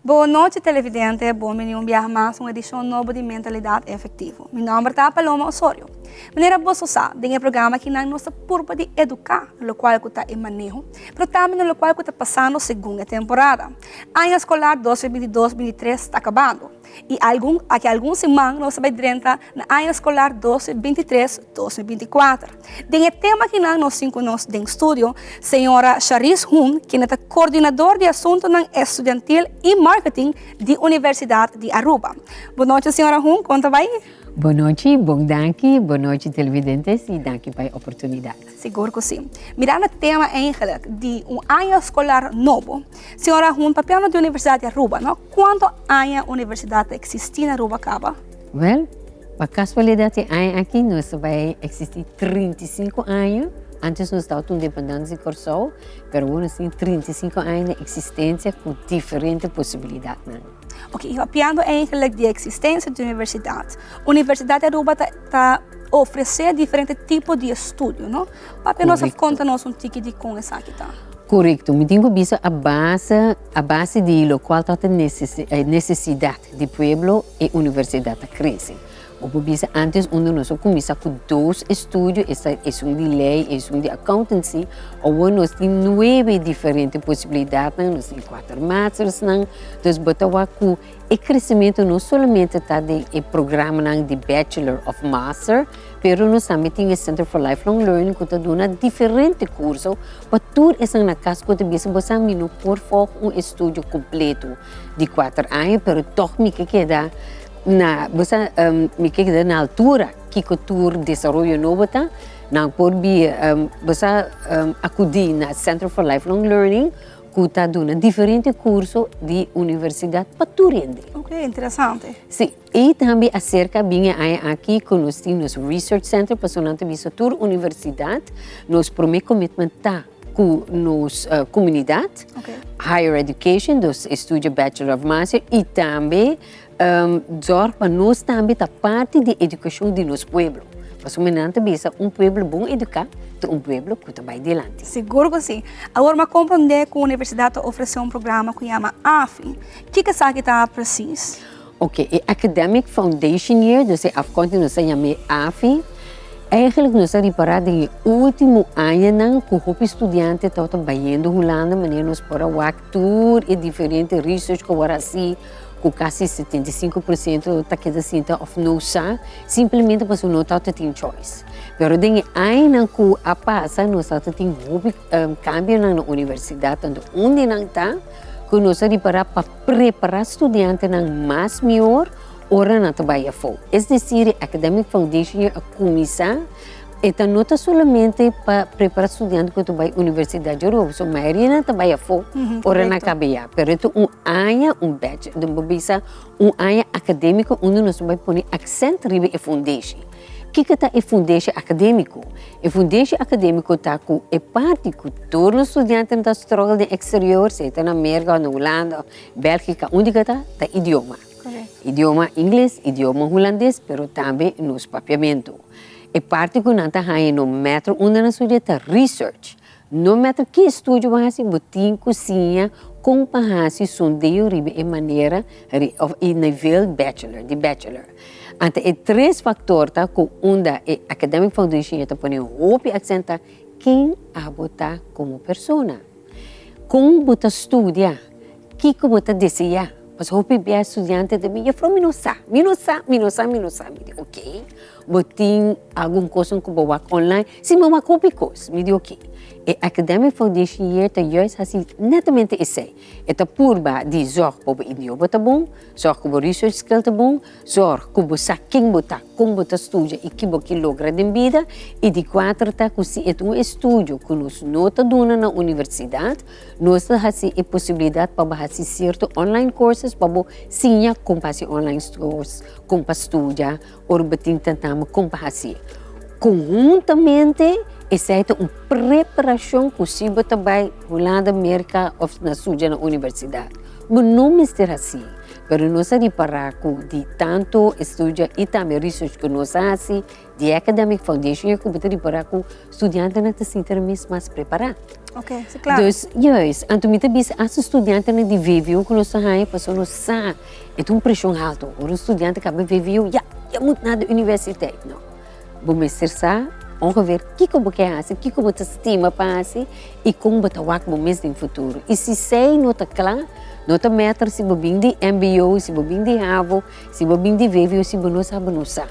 Bon nochi televidente, bon bini un biaha mas un edicion nobo di Mentalidad Efectivo. Mi nomber ta Paloma Osorio. Manera boso sa, den e programa akinan nos ta purba di educa na locual cu ta e maneho, pero tambe na locual cu ta pasando segun e temporada. Aña escolar 2022, 23 ta acabando y algun aki algun siman nos ta bay drenta na aña escolar 2023, 2024. Den e tema akinan nos tin cu nos den studio señora Sharice Hoen, kende ta coordinador di asuntonan estudiantil y marketing di Universidad di Aruba. Bon nochi señora Hoen, con ta bay? Bon nochi, bon danki, bon nochi televidentes y danki pa e oportunidad. Sigur cu si. Mirando e tema eigenlijk di un aña escolar nobo, señora Hoen, papiando di Universidad di Aruba, no? Cuanto aña universidad ta existi na Aruba caba? Wel, pa casualidad e aña aki nos ta bay existi 35 aña. Antes nos tabata un dependencia di Corsou, pero awor nos tin 35 aña di existencia cu diferente posibilidadnan. Ok, y papiando eigenlijk di existencia di universidad, Universidad di Aruba ta ta ofrece diferente tipo di estudio, no? Papia nos of conta nos un tiki di con esaki ta. Correcto, mi tin cu bisa a base a base di locual ta ta necesidad di pueblo e universidad ta crece. Bo por bisa antes unda nos a cuminsa cu dos estudio, esta esun di ley y esun di accountancy, awor nos tin nuebe diferente posibilidadnan, nos tin cuater mastersnan, dus bo ta wak cu e crecemento no solamente ta den e programanan di bachelor of master, pero nos tambe tin e Center for Lifelong Learning cu ta duna diferente curso pa tur esnan na cas cu ta bisa bo sa mi no por volg un estudio completo di cuater aña, pero toch mi ke keda Na bo sa mi ke keda na altura kiko tur desaroyo nobo ta, nan por bi bo sa akudí na Center for Lifelong Learning ku ta duna diferente kurso di universidat pa tur hende. Ok, interesante. Si, i tambe aserka bin e aña aki ku nos tin nos Research Center pasobra nan ta bisa tur universidat nos promé commitment ta ku nos komunidat, higher education, dus estudio bachelor of master i tambe Zorg pa nos tambe ta parti di edukashon di nos pueblo. Pasobra nan ta bisa un pueblo bon eduká ta un pueblo ku ta bai dilanti. Sigur ku si. Awor mi a komprondé ku universidat ta ofresé un programa ku yama AFI. Kiko esaki ta presis? Oke, e Academic Foundation Year, dus e afkorting nos ta yam'é AFI. Eigenlijk nos a ripará den e último añanan ku hopi studiante tabata bayendo Hulanda manera nos por a wak tur e diferente research ku a wòrdu hasi ku kasi 75% ta keda sinta òf no sa, simplemente pasobra no tabata tin choice. Pero den e añanan ku a pasa nos tabata tin hopi kambionan na universidat, tantu unda nan ta ku nos a ripará pa prepará studiantenan mas mihor ora nan ta bai afó. Es desir, e Academic Foundation Year a kuminsá. E ta no ta solamente pa prepara studiante ku ta bai universidat di Aruba, pasobra mayoria nan ta bai afó ora nan kaba ya. Pero e ta un aña, un batch, bo bisa un aña akadémiko unda nos ta bai pone aksènt riba e fundeshi. Kiko ta e fundeshi akadémiko? E fundeshi akadémiko ta ku e parti ku tur nos studiantenan ta struggle den eksterior, sea ta na Merka, na Hulanda, Bèlgika, unda ku ta, ta idioma. Idioma ingles, idioma hulandes, pero tambe nos papiamentu. E parti ku nan ta haña no matter unda nan studia ta research. No matter ki estudio bo hasi bo tin ku siña kon pa hasi sondeo riba e manera òf e nivel bachelor, di bachelor. Anto e tres faktor ta ku unda e Academic Foundation ya ta pone hopi aksent ta ken abo ta komo persona. Kon bo ta studia, kiko bo ta deseá. Pasobra hopi bia studiante ta bin, Juffrouw mi no sa, mi no sa, mi no sa, mi no sa. Mi di ok. Bo tin algun kosnan ku bo wak online? Si, mi wak hopi kos. Mi di oke. E Academic Foundation Year ta juist hasi netamente esei. E ta purba di zorg pa bo idioma ta bon, zorg ku bo research skill ta bon, zorg ku bo sa ken bo ta, kon bo ta studia i ki bo ke logra den bida. I di kuater ta ku si e ta un estudio ku nos no ta duna na universidat, nos ta hasi e posibilidat pa bo hasi sierto online courses pa bo siña kon pa hasi online course, kon pa studia. Ora bo tin tentá-mi kon pa hasié. Konhuntamente esei ta un preparashon ku si bo ta bai Hulanda, Merka òf na studia na universidat. Bo no mester hasi, pero nos a ripará ku di tantu estudio i tambe research ku nos a hasi di Academic Foundation ya ku bo ta ripará ku studiantenan ta sinti nan mes mas prepará. Ok, si klaro. Dus, juist, anto mi ta bisa asta studiantenan di VWO ku nos ta haña pasobra nos sa e ta un preshon haltu. Ora un studiante kaba VWO, ya, ya mut na de universiteit. No. Bo mester sa ongeveer kiko bo ke hasi, kiko bo ta stima pa hasi i kon bo ta wak bo mes den futuro. I si esei no ta kla, no ta matter si bo bin di mbo, si bo bin di havo, si bo bin di vwo, si bo no sa, bo no sa.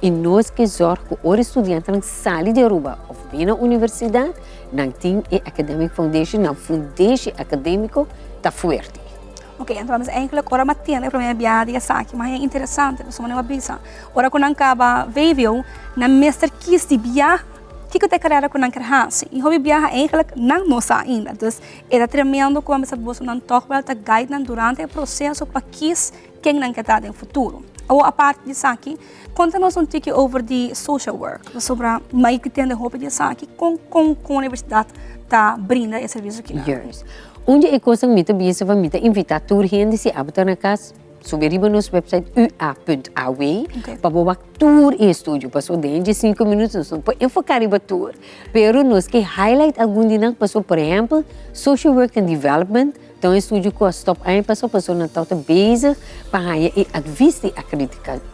I nos ke zòrg ku ora e studiantenan sali di Aruba òf bin na universidat, nan tin e academic foundation, nan fundeshi akadémiko ta fuerte. Ok, entonces eigenlijk ora mi a tende e prome biaha di esaki, mi a haña interesante, pasobra mi a bisa, ora ku nan kaba vwo, nan mester kis di biaha kiko ta e karera ku nan ker hasi. I hopi biaha eigenlijk nan no sa ainda. Dus e ta tremendo ku a bisa boso nan tòg wèl ta guide nan durante e proseso pa kis ken nan ke ta den futuro. Awor aparte di esaki, konta nos un tiki over di social work, pasobra mi a tende hopi di esaki, kon kon kon universidat ta brinda e servisio kinan? Juist. Un di e kosnan mi ta bisa pa mi ta invitá tur hende si abo ta na kas, subi riba nos website ua.aw pa bo wak tur e estudio. Pasobra den dje sinku minuut nos no por enfoká riba tur, pero nos ke highlight algun di nan pasobra por ehèmpel Social Work and Development ta un estudio ku a stòp aña pasó pasobra nan tabata bezig pa haña e advis di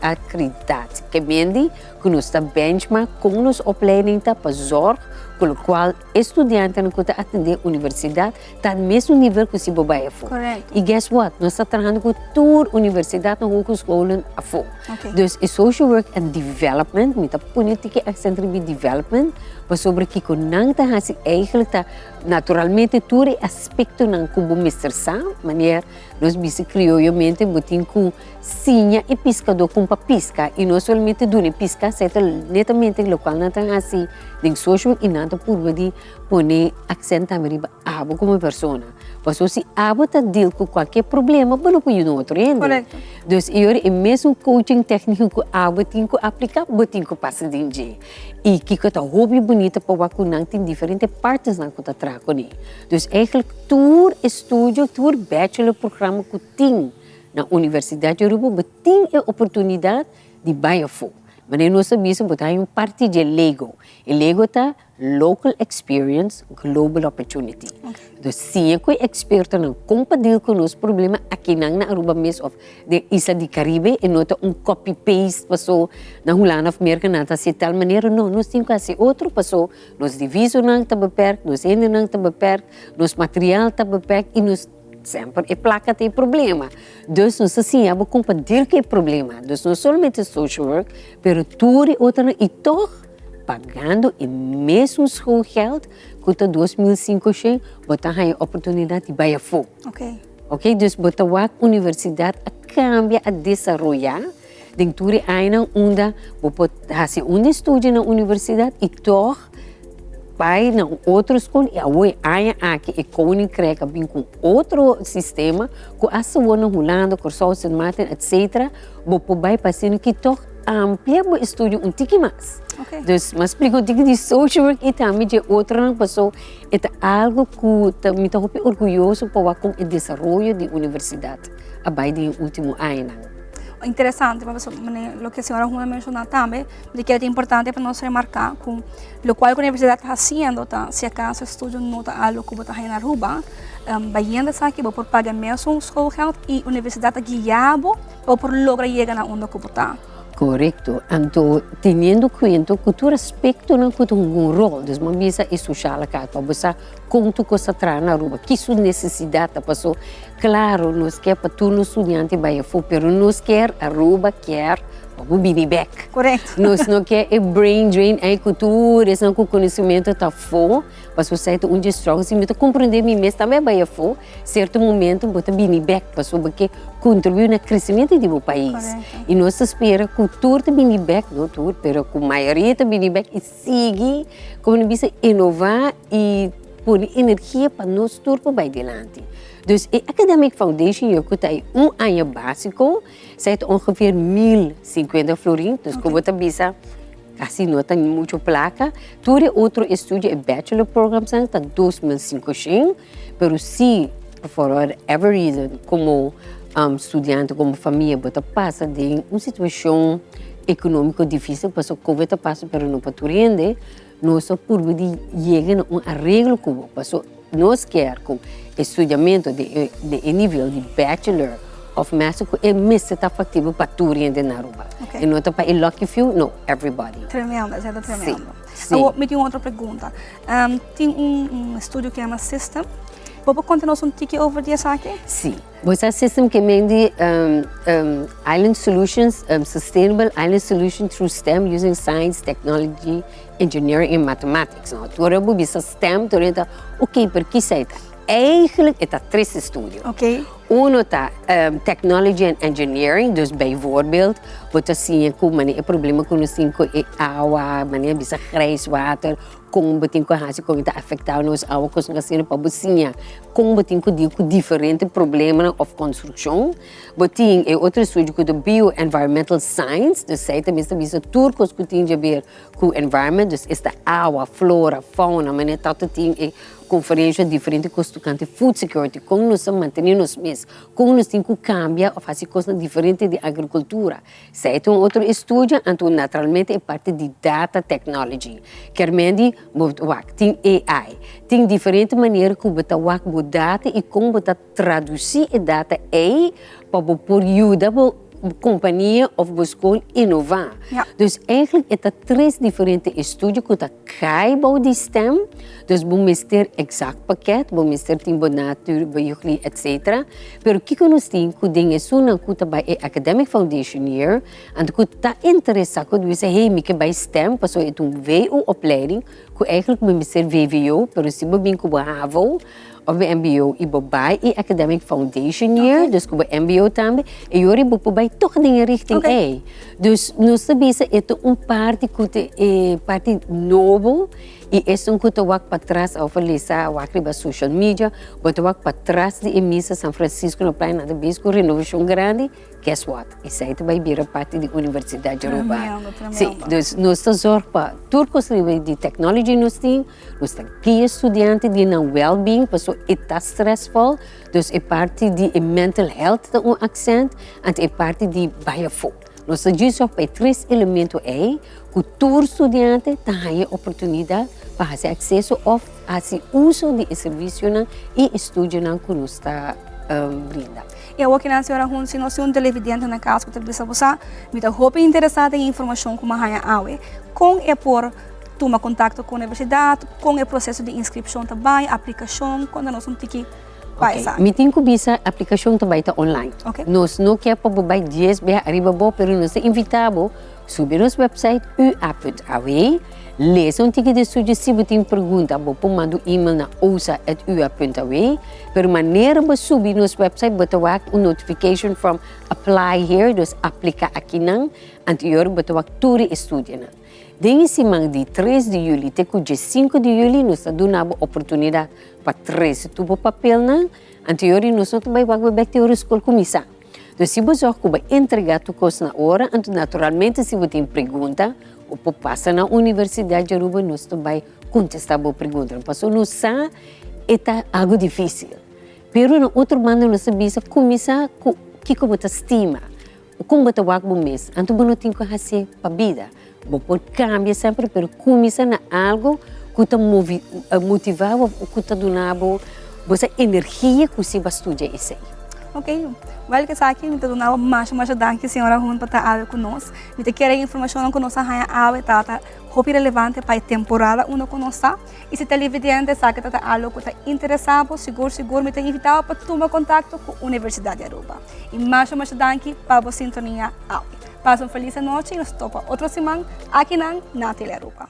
akreditatie. Ke mende ku nos ta benchmark kon nos opleiding ta pa zòrg ku lokual E studiantenan ku ta atendé universidat ta mesun nivel ku si bo bai afó. Correcto. I guess what? Nos ta trahando ku tur universidatnan, hogescholen afó. Okay. Dus e social work and development, mi ta pone tiki accent riba e development, pasobra kiko nan ta hasi eigenlijk ta naturalmente tur e aspektonan ku bo mester sa, manera nos bisa krioyomente bo tin ku siña e piskadó kon pa piska i no solamente duna e piska, esei ta netamente lokual nan ta hasi den social i nan ta purba di pone aksènt tambe riba abo komo persona. Pasobra si abo ta deal ku kualke problema bo no por yuda un otro hende. Korekto. Dus e ora e mesun coaching tékniko ku abo tin ku apliká bo tin ku pasa den dje. I kiko ta hopi bunita pa wak ku nan tin diferente partnersnan ku ta traha kuné. Dus eigentlik tur estudio, tur bachelor programa ku tin Na Universidad di Aruba bo tin e oportunidad di bai afó. Manera nos ta bisa bo ta haña un parti dje lego. E lego ta Local Experience, Global Opportunity. Dus siña ku e ekspertonan kon pa deal ku nos problema akinan na Aruba mes òf den isla di Karibe. E no ta un copy paste paso na Hulanda òf Merka nan ta hasi di tal manera. No, nos tin ku hasi otro paso nos divisonan ta beperk, nos hendenan ta beperk, nos material ta beperk i nos. Semper e placa ta e problema. Dus nos ta siña bo con pa deal cu e problema. Dus no solamente social work, pero tur e otronan y toch pagando e mesun schoolgeld cu ta 2500, bo ta haña oportunidad di bay afo. Ok, dus bo ta wak universidad a cambia, a desaroya den tur e añanan unda bo por haci un estudio na universidad y toch Bai na un otro skol i awor e aña aki e Koninkrijk a bin ku un otro sistema ku asta wor na Hulanda, Kòrsou, Sint Maarten etcetera bo por bai pa asina ki tòg amplia bo estudio un tiki mas. Dus mi a splika un tiki di social work i tambe dje otronan paso e ta algu ku ta mi ta hopi orguyoso pa wak kon e desaroyo di universidat a bai den e ultimo añanan. Interesante pasobra loke señora Huna menshoná tambe di ke ta importante pa nos remarká ku Lokual ku universidat ta hasiendo ta si akaso estudio no ta algu ku bo ta haña na Aruba, bayendo esaki bo por paga mesun schoolgeld i universidat ta guia bo pa bo por logra yega na unda ku bo ta. Korekto. Anto teniendo kuenta ku tur aspektonan ku ta hunga un ròl, dus bo a bisa e sosiale kant pa bo sa kon tur kos ta traha na Aruba, ki su nesesidat ta paso. Klaro nos kier pa tur nos studiante bai afó, pero nos kier Aruba kier pa bo bini bek. Korekto. Nos no kier e brain drain ei ku tur esnan ku konosementu ta afó, pasobra esei ta un dje struggle. Si mi ta komprendé mi mes tambe a bai afó, sierto momento bo ta bini bek pasobra bo ke kontribuí na kresementu di bo pais. Korekto. I nos ta spera ku tur ta bini bek, no tur, pero ku mayoria ta bini bek i sigui, komo nan bisa, inová i pone energia pa nos tur por bai dilanti. Dus e Academic Foundation yo ku ta e un aña básiko, esei ta ongeveer 1050 florin, dus ku bo ta bisa kasi no ta muchu plaka. Tur e otro estudio, e bachelor programsnan ta 2500, pero si. for whatever reason komo studiante, komo famia bo ta pasa den un situashon ekonómiko difísil, pasobra Covid ta pasa pero no pa tur hende, nos ta purba di yega na un areglo ku bo, pasobra nos kier ku e studiamentu den e nivel di bachelor òf master ku e mester ta faktibel pa tur hende na Aruba. E no ta pa e lucky few, no, everybody. Tremendo, esei ta tremendo. Awor mi tin un otro pregunta. Tin un estudio ku yama System. Bo por konta nos un tiki over di esaki? Sí. Bo sa System ke men di Island Solutions, Sustainable Island Solution through STEM using Science, Technology, Engineering and Mathematics. No, tur ora bo bisa STEM, tur hende ta, ok, pero kisa e ta? Eigenlijk e ta tres estudio. Uno ta Technology and Engineering, dus bijvoorbeeld bo ta siña ku manera e problema ku nos tin ku e awa, manera bisa grijs water, Kon bo tin ku hasi kon e ta afektá nos awa kos asina pa bo siña kon bo tin ku deal ku diferente problemanan òf konstrukshon. Bo tin e otro estudio ku ta Bio Environmental Science, dus esei ta mester bisa tur kos ku tin djaber ku environment, dus esta awa, flora, fauna, manera ta ta tin e konferensha diferente kos tokante food security, kon nos ta mantené nos mes, kon nos tin ku kambia òf hasi kosnan diferente di agrikultura. Esei ta un otro estudio, anto naturalmente e parti di data technology. Kermen di bo wak tin AI, tin diferente manera ku bo ta wak bo data i kon bo ta tradusí e data ei pa bo por yuda bo kompania òf bo skol inová. Dus eigentlik e ta tres diferente estudio ku ta kai bou di STEM, dus bo mester exact pakket, bo mester tin bo natuur, biologie etcetera. Pero kiko nos tin ku den esunnan ku ta bai e Academic Foundation Year, anto ku ta interesa ku bisa hey mi ke bai STEM pasobra e ta un VO-opleiding ku eigenlijk mi mester VWO, pero si bo bin ku bo havo òf bo mbo i bo bai e Academic Foundation Year, dus ku bo mbo tambe, e yori bo por bai tòg den e richting ei. Dus nos ta bisa e ta un parti ku ta e parti nobo. I esun ku ta wak patras òf a lesa wak riba social media, bo ta wak patras di e misa San Francisco na Playa nan ta bezig ku renovashon grandi, guess what? Esei ta bai bira parti di Universidat di Aruba. Tremendo, tremendo. Sí, dus nos ta zorg pa tur kos riba di technology nos tin, nos ta guia studiante di nan well-being pasobra e ta stressful, dus e parti di e mental health ta un accent, anto e parti di bai afó. Nos ta djis op e tres elemento ei ku tur studiante ta haña e oportunidat pa hasi akseso òf hasi uso di e servisionan i estudionan ku nos ta brinda. I awor kinan señora Hun, si nos tin un televidente na kas ku ta bisa bo sa, mi ta hopi interesá den e informashon ku mi a haña awe. Kon e por tuma kontakto ku universidat? Kon e proseso di inskripshon ta bai, aplikashon? Konta nos un tiki. pa esaki. Mi tin ku bisa aplikashon ta bai ta online. Nos no ke pa bo bai dies bia ariba bo pero nos ta invitá bo subi nos website ua.aw, lesa un tiki di estudio si bo tin pregunta bo por manda un email na osa@ua.aw pero manera bo subi nos website bo ta wak un notification from apply here dus aplika akinan anto e ora bo ta wak tur e estudionan. Den e siman di tres di juli te ku diesinku di juli nos ta duna bo oportunidat pa trese tur bo papelnan, anto yori nos no ta bai wak bo bek te ora skol kuminsá. Dus si bo zòg ku bo entregá tur kos na ora, anto naturalmente si bo tin pregunta, bo por pasa na Universidat di Aruba, nos ta bai kontestá bo preguntanan. Pasobra nos sa e ta algu difísil, pero na otro banda nos ta bisa kuminsá ku kiko bo ta stima. Kon bo ta wak bo mes? Anto bo no tin ku hasié pa bida. Bo por kambia semper, pero kuminsá na algu ku ta motivá bo, ku ta duna bo bo sa energia ku si bo a studia esei. Ok, wèl ku esaki mi ta duna bo masha masha danki señora Hun pa ta awe ku nos. Mi ta kere e informashonnan ku nos a haña awe tabata hopi relevante pa e temporada unda ku nos ta. I si televidente esaki ta ta algo ku ta interesá bo, sigur sigur mi ta invitá bo pa tuma kontakto ku Universidat di Aruba. I masha masha danki pa bo sintonia awe. Pasa un felis anochi i nos topa otro siman akinan na Telearuba.